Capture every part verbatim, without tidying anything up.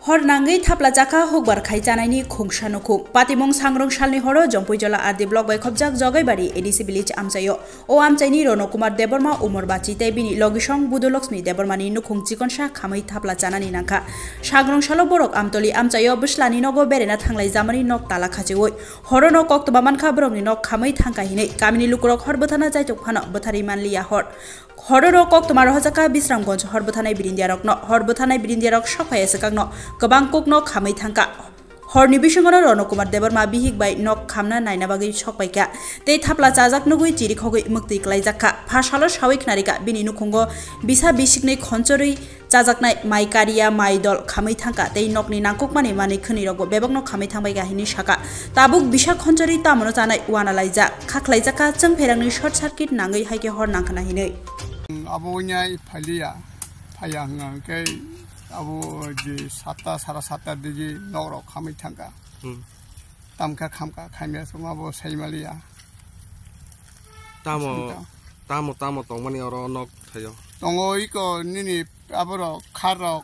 Hor nangwi thapla chakha hukbar khai chanaini khungsa nukhung. Patimung sangrong salni horo Jompuijola R D block bai khopjak Jogaibari A D C village amchaio. O amchaini Rono Kumar Debbarma umor bachi tei bini logisong Budolokshmi Debbarmani nukhung chikonsa khamwi thapla chanani nangkha. Sangrong salo borok Amtoli amchaio bwslani nogo berena thanglai jamani nok tala khachiui. Horono koktwma mankha borokni nok khamwi thangkha hinwi. Kamini lukurok hor bwthana jaitok phano bwtharwi manliya hor. Horono koktwma rohorjakha Bisramganj hor bwthanai birindiarokno. Hor bwthanai birindiarok sok phaiya swkakno kwbang kokno khamwi thangkha. Horni bisingono Rono Kumar Debbarma bihik bai nok khamna naina bagwi sok paikha. Tei thapla chajak nugwi chirikhogwi mwktwi kwlaijakha. Phasalo sawi khnarikha bini nukhungo bisa bisiknwi khonchorwi chajaknai mai kariya, mai dol khamwi thangkha tei nokni nangkukmani manwi khwnirokbo bebakno khamwi thangbaikha hinwi sakha. Tabuk bisa khonchorwi tamono chanai uanalaijak, khaklaijakha chwngpherangni short circuit nangwi haikhe hor nangkhwna hinwi. Abo wngya phaliya, phaiya hwnkha hwnkhe abo je satta, sara satta digi nokrok khamwi thangkha. Hmm. Tamkha khamkha, khamya songma bo saimaliya. Tamo, Bising tamo, tamo tongmani oro nok thaio. Tongo iko nini aborok kharrok,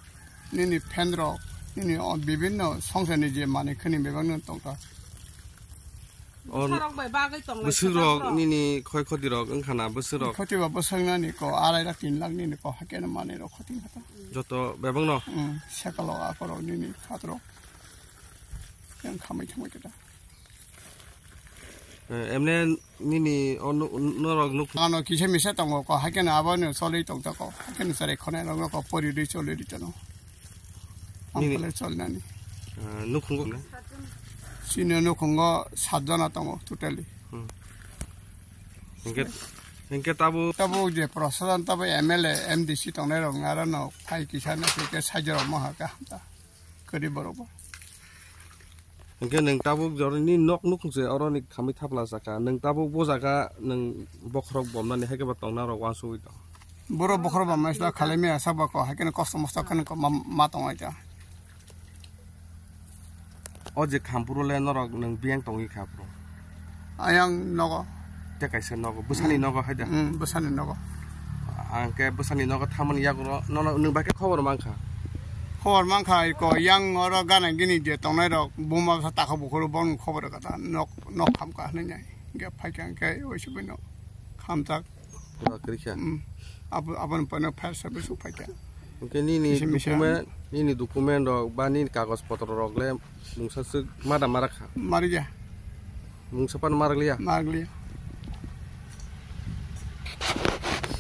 nini phenrok, nini o bibinno songsarni je manwi khwni bebakno tongkha. O Bwsarok bai bagwi tonglai bwswkrok swkang rok. Nini khoi khotirok wngkha na bwswkrok? Khoti ba bwswk nani ko arai lakh tin lakh nini ko hakeno manwi rok khoti wngkha ta. Joto bebakno? Mm, sekalo akorok nini khatrok. Yang khamai thamai khe ta. Eh, emne nini o nu-, norok nuk- Ano kisa misa tongo ko, hakeno abo no choli tong ta ko, hakeno chari khone rok no ko pori ri choli ri tono. Nini- Ampole choli nani. Eh, nukhungo ne? Chini nukhungo sat jona tongo totally. Hmm. Hingke, hingke tabu- Tabu je prosasan tabu M L A, M D C tongnai rok nara no phai kisa na kisa sajor mo ha ka hamta. Kwrwi borok bo. Hingke nwng tabuk jorni nok nukhung se oro ni khamwi thapla saka. Nwng tabuk bo jaga nwng bokhorok bomnani hai khe ba tongna rok uansugwi tong. Borok bokhorok bomnai sla khalai maya sabo ko hai khe kosto mosto khe ko ma, ma tong ai ta. O je khampuro le norok nwng biyang tongwi kha bro. Ayang nogo. Tei kaisa nogo, bwsani nogo hai da? Mm, bwsani nogo. Ang khe bwsani nogo thamani yago no, nono nwng bai khe khobor mankha? Khobor mankha, iko yang oro gana gini je tongnai rok, buma bwsa takha bukhuru bon khobor kata, nok, nok khamkha hinwi nai. Hingke phaikha hingke oisu bino khamjak. Pura kwrwi kha? Mm. Abo, aboni pano fire service rok phaikha. Hingke nini Misa, misa. Document, nini document rok ba nini kagoj potro rok le mungsa swk mada mara kha? Marya. Mungsa pan marakliya? Marakliya.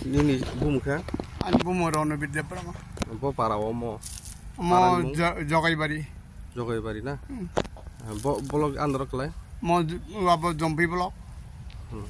Nini bumung kha? Ani bumung Rono Bidya Brahma. Bo para o mo? Mo Para ni mung? Jo-, Jogaibari. Jogaibari na? Hmm. Ah, bo-, bolok andro klai? Mo j-, abo Jompi bolok. Hmm.